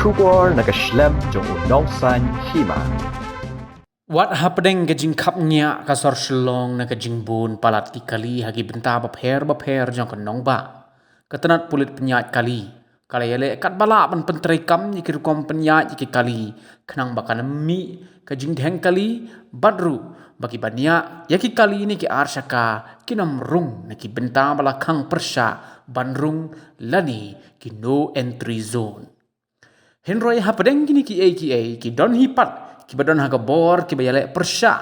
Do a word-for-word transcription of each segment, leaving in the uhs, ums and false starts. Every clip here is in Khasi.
Khubor na ka shlem jong u Nongsaiñ Hima. Wat hapdeng ka jingkhapngiah ka sor Shillong na ka jingbun palat ki kali ha ki bynta bapher bapher jong ka nongbah, ka tnat pulit pynïaid kali ka la ïaleh katba lah ban pyntreikam ïa ki rukom pynïaid ïa ki kali khnang ba kan ym mih ka jingdheng kali, bad ruh ba kiba ñiah ïa ki kali ne ki ar shaka kin ym rung na ki bynta ba la khang pyrshah ban rung lane ki no entry zone. Hynrei hapdeng kine kiei kiei ki don hi pat kiba don ha ka bor kiba ïaleh pyrshah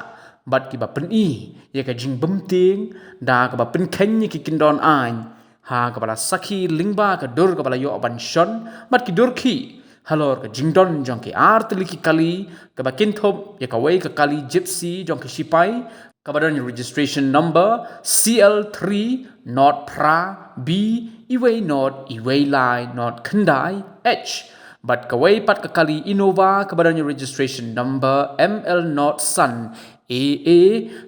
bad kiba pyni ïa ka jingbymtieng da kaba pynkheiñ ïa ki kyndon aiñ ha kaba la sakhi lyngba ka dur kaba la ïoh ban shon bad ki dur khih halor ka jingdon jong ki ar tylli ki kali, kaba kynthup ïa kawei ka kali Gypsy jong ki shipai kaba don ïa registration number C L three not phra B iwei not iwei lai not khyndai H, bad kawei pat ka kali Innova kaba don ïa registration number M L not san A A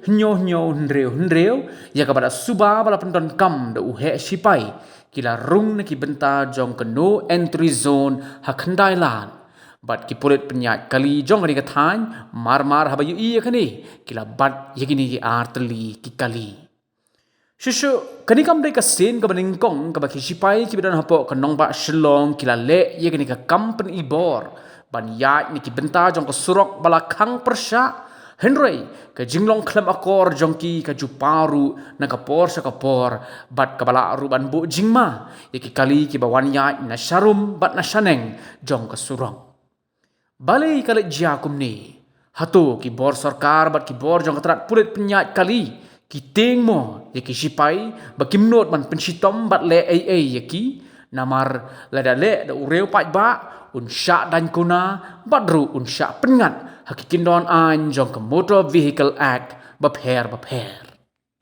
hynñiew hynñiew hynriew hynriew, ïa kaba da suba ba la pyndonkam da u heh shipai, ki la rung na ki bynta jong ka no entry zone ha Khyndailad. Bad ki pulit pynïaid kali jong kane ka thaiñ, mar mar haba ïohi ïa kane, ki la bat ïa kine ki ar tylli ki kali. Shuh shuh, kane kam dei ka sien kaba nyngkong kaba ki shipai kiba don hapoh ka nongbah Shillong ki la leh ïa kane ka kam pyni bor ban ïaid na ki bynta jong ka surok ba la khang pyrshah. Hynrei ka jinglong khlem akor jong ki ka ju paw ruh na ka por sha ka por, bad kaba lah ruh ban buh jingma ïa ki kali kiba wan ïaid na sharum bad na shaneng jong ka surok. Balei ka leit jia kumne? Hato ki bor sorkar bad ki bor jong ka tnat pulit pynïaid kali ki tieng mo ïa ki shipai ba kim nud ban pynshitom bad leh ei ei ïa ki? Namar lada leh da u riew paidbah, un shah daiñ kuna bad ruh un shah pynngat ha ki kyndon aiñ jong ka Motor Vehicle Act bapher bapher.